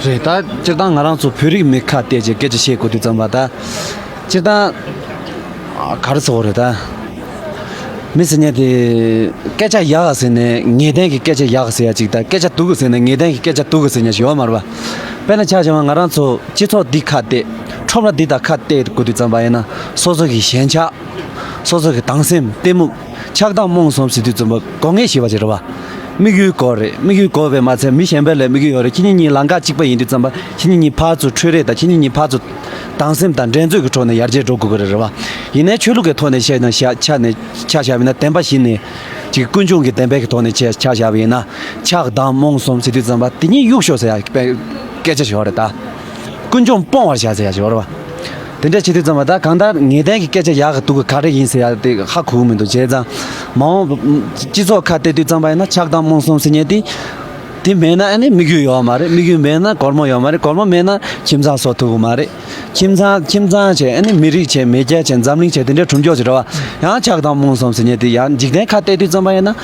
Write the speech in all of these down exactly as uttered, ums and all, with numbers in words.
རེད། ད་སྤྱིར་བཏང་ང་རང་ཚོ་བོད་རིགས་མི་ཁ་གཏད་ཅིག་སྐད་ཆ་བཤད་དགོས་དུས་ཙམ་པ། ད་སྤྱིར་བཏང་ཨ་ག་རེ་ཟེར་དགོས་རེད། ད་མི་ཟེར་མཁན་དེ་སྐད་ཆ་ཡག་ཟེར་ནས་ངེས་གཏན་གྱི་སྐད་ཆ་ཡག་ཟེར་ཡ་ཅིག་དང་། སྐད་ཆ་སྡུག་ཟེར་ནས་ངེས་གཏན་གྱི་སྐད་ཆ་སྡུག་ཟེར་མཁན་ཞིག་ཡོད་མ་རེད་པ། དཔེར་ན་ཆ་བཞག་ན་ང་རང་ཚོ་སྤྱི་ཚོགས་འདི་ཁ་གཏད། ཁྲོམ་ར་འདི་དང་ཁ་གཏད་དགོས་དུས་ཙམ་པ་ཡིན་ན། སོ་སོ་གི་ཞེན་ཆགས། སོ་སོ་གི་སྡང་སེམས། གཏི་མུག་ཆགས་སྡང་རྨོངས་གསུམ་ཟེར་དུས་ཙམ་པ་སྒོ་ངའི་ཤེས་པ་ཅིག་རེད་བ། དམིགས་ཡུལ་སྐོར་རེད། དམིགས་ཡུལ་སྐོར་བས་མ་ཚད་མི་གཞན་པ་ལ་དམིགས་ཡུལ་ཡོད་རེད། ཁྱེད་གཉིས་གཉིས་ལམ་ཁ་གཅིག་པ་ཡིན་དུས་ཙམ་པ་ཁྱེད་གཉིས་གཉིས་ཕར་ཚུར་འཕྲོད་རེས་དང་། ཁྱེད་གཉིས་གཉིས་ཕར་ཚུར་སྡང་སེམས་དང་འགྲན་རྩོད་ཀྱི་ཁྲོད་ནས་ཡར་རྒྱས་འགྲོ་དགོས་ཀྱི་རེད་བ། ཡིན་ནའི་ཆོས་ལུགས་ཀྱི་ཐོག་ནས་བཤད་ན། ཆ་ཆ་ནས་ཆ་བཞག་པ་ཡིན་ན། བདེན་པ་གཞི་ནས་ཅིག་ཀུན་འབྱུང་གི་བདེན་པའི་གི་ཐོག་ནས་ཆ་ཆ་བཞག་པ་ཡིན་ན། ཆགས་སྡང་རྨོངས་གསུམ་ཟེར་དུས་ཙམ་པ་དེ་གཉིས་གཡུག་ཤོག་ཟེར་ཡ་སྐད་ཆ་ཞིག་ཡོད་རེད་ད། ཀུན་འབྱུང་སྤོང་བར་བྱ་ཟེར་ཡ་ཞིག་ཡོད་རེད་བ། དེ་འདྲ་བྱེད་དུས་ཙམ་པ་ད་གང་ལྟར་ངེས་གཏན་གྱི་སྐད་ཆ་ཡག་གི་སྡུག་གི་ག་རེ་ཡིན་ཟེར་ཡ་དེ་ཧ་གོ་གི་མི་འདུག་བྱས་ཙང་མ་འོངས་སྤྱི་ཚོགས་ཁ་གཏད་དུས་ཙམ་པ་ཡིན་ན། ཆགས་སྡང་རྨོངས་གསུམ་ཟེར་མཁན་དེ་དེ་མེད་ན་ཨ་ནི་དམིགས་ཡུལ་ཡོད་མ་རེད། དམིགས་ཡུལ་མེད་ན་སྒོར་མོ་ཡོད་མ་རེད། སྒོར་མོ་མེད་ན་ཁྱིམ་ཚང་བཟོ་ཐུབ་གི་མ་རེད། ཁྱིམ་ཚང་ཁྱིམ་ཚང་བྱས། ཨ་ནི་མི་རིགས་བྱས། མེས་རྒྱལ་བྱས། འཛམ་གླིང་བྱས། དེ་འདྲའི་གྲུབ་འབྲས་ཅིག་རེད་བ། ཡང་ཆགས་སྡང་རྨོངས་གསུམ་ཟེར་མཁན་དེ་ཡང་འཇིག་རྟེན་ཁ་གཏད་དུས་ཙམ་པ་ཡིན་ན།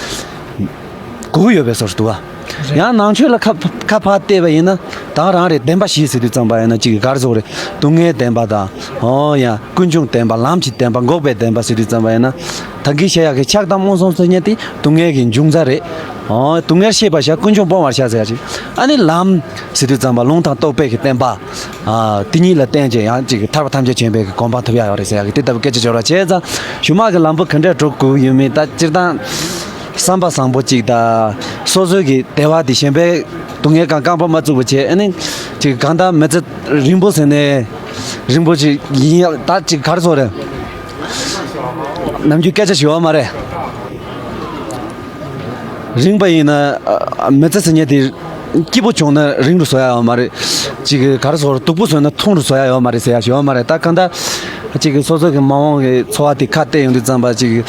སྒུག་ཡོད་པའི་བཟོ་འདྲ་འདུག་བ། ཡང་ནང་ཆོས་ལ་ཁ་ཁ་ཕར་གཏད་པ་ཡིན་ན། ད་རང་རེད། བདེན་པ་བཞི་ཟེར་དུས་ཙམ་པ་ཡིན་ན་ཅིག་ག་རེ་ཟེར་དགོས་རེད། སྡུག་བསྔལ་བདེན་པ་དང་། འོ་ཡ། ཀུན་འབྱུང་བདེན་པ། ལམ་གྱི་བདེན་པ། འགོག་པའི་བདེན་པ་ཟེར་དུས་ཙམ་པ་ཡིན་ན། ད་གིན་བཤད་ཡག་གི་ཆགས་སྡང་རྨོངས་གསུམ་ཟེར་མཁན་དེ་སྡུག་བསྔལ་གྱི་འབྱུང་རྩ་རེད། འོ། སྡུག་བསྔལ་ཤེས་པར་བྱ། ཀུན་འབྱུང་སྤོང་བར་བྱ་ཟེར་ཡ་ཅིག་ཨ་ནི་ལམ་ཟེར་དུས་ཙམ་པ་ལུང་དང་རྟོགས་པའི་གི་བསྟན་པ། ཨ། དེ་གཉིས་ལ་བརྟེན་བྱས་ཡང་ཅིག་ཐར་པ་ཐམས་ཅད་མཁྱེན་པའི་གི་གོ་འཕང་ཐོབ་ཡ་ཡོད་རེད་ཟེར་ཡ་གི་དེ་ལྟ་བུ་སྐད་ཆ་འབྱོར་བ་བྱས་ཙང་། གཞུག་མ་གི་ལམ་བུ་ག་འདྲས་འགྲོ་དགོས་ཡོད་མེད། ད་སྤྱིར་བཏང་བསམ་པ་བཟང་པོ་ཅིག་དང་། སོ་སོའི་གི་བདེ་བ་དེ་གཞན་པའི་སྡུག་བསྔལ་གང་རྐང་པ་མ་བཙུགས་པ་བྱས། ཨ་ནི་ཅིག་གང་ལྟར་མི་ཚེ་རིང་པོ་ཟེར་ནས་རིང་པོ་ཅིག་ཡིན་ཡ། ད་ཅིག་ག་རེ་ཟེར་དགོས་རེད། ནམ་རྒྱུན་སྐད་ཆ་ཞུ་བ་མ་རེད། རིང་པ་ཡིན་ན། ཨ། མི་ཚེ་ཟེར་མཁན་དེ་སྐྱིད་པོ་བྱུང་ན་རིང་རུ་བཟོ་ཡ་ཡོད་མ་རེད། ཅིག་ག་རེ་ཟེར། སྡུག་པོ་བཟོས་ན་ཐུང་རུ་བཟོ་ཡ་ཡོད་མ་རེད་ཟེར་ཡ་ཞིག་ཡོད་མ་རེད། ད་གང་ལྟར་ཅིག་སོ་སོ་གི་མ་འོངས་ཀྱི་འཚོ་བ་དེ་ཁ་གཏད་ཡོང་དུས་ཙམ་པ་ཅིག་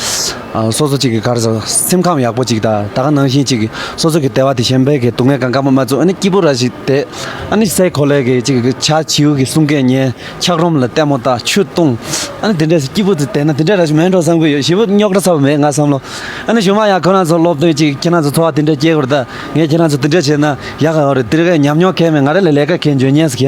ཨ། སོ་སོ་ཅིག་ག་རེ་ཟེར། སེམས་ཁམས་ཡག་པོ་ཅིག་དང་། ད་ག་ནང་བཞིན་ཅིག་སོ་སོ་གི་བདེ་བ་དེ་གཞན་པའི་གི་སྡུག་བསྔལ་གང་གང་མ་མ་བཙུགས། ཨ་ནི་སྐྱིད་པོ་ར་ཞིག་བསྡད། ཨ་ནི་སའི་གོ་ལའི་གི་ཅིག་བྱ་བྱིའུ་གི་གསུང་སྐད་ཉན། འཁྱགས་རོམ་ལ་ལྟད་མོ་ལྟ། ཆུ་བཏུང་། ཨ་ནི་དེ་འདྲས་སྐྱིད་པོ་དེ་བསྡད་ན་དེ་འདྲས་ར་ཞིག་མེད་འགྲོ་བསམ་གི་ཡོད། ཞེ་པོ་རྙོག་དྲ་ཚ་པོ་མེད་ང་བསམ་བློ། ཨ་ནི་གཞུག་མ་ཡང་ཁོ་རང་ཚོ་སློབ་སྟོན་ཅིག་ཁྱེད་རང་ཚོ་འཚོ་བ་དེ་འདྲས་སྐྱེལ་དགོས་རེད། ད་ངས་ཁྱེད་རང་ཚོ་དེ་འདྲས་བྱས་ན་ཡག་ག་ཡོད་རེད། དེ་རིགས་ཉམས་མྱོང་གང་མེད། ང་རང་ལ་ལས་ཀ་གང་འཇོན་ཉན་ཟེར་མཁན།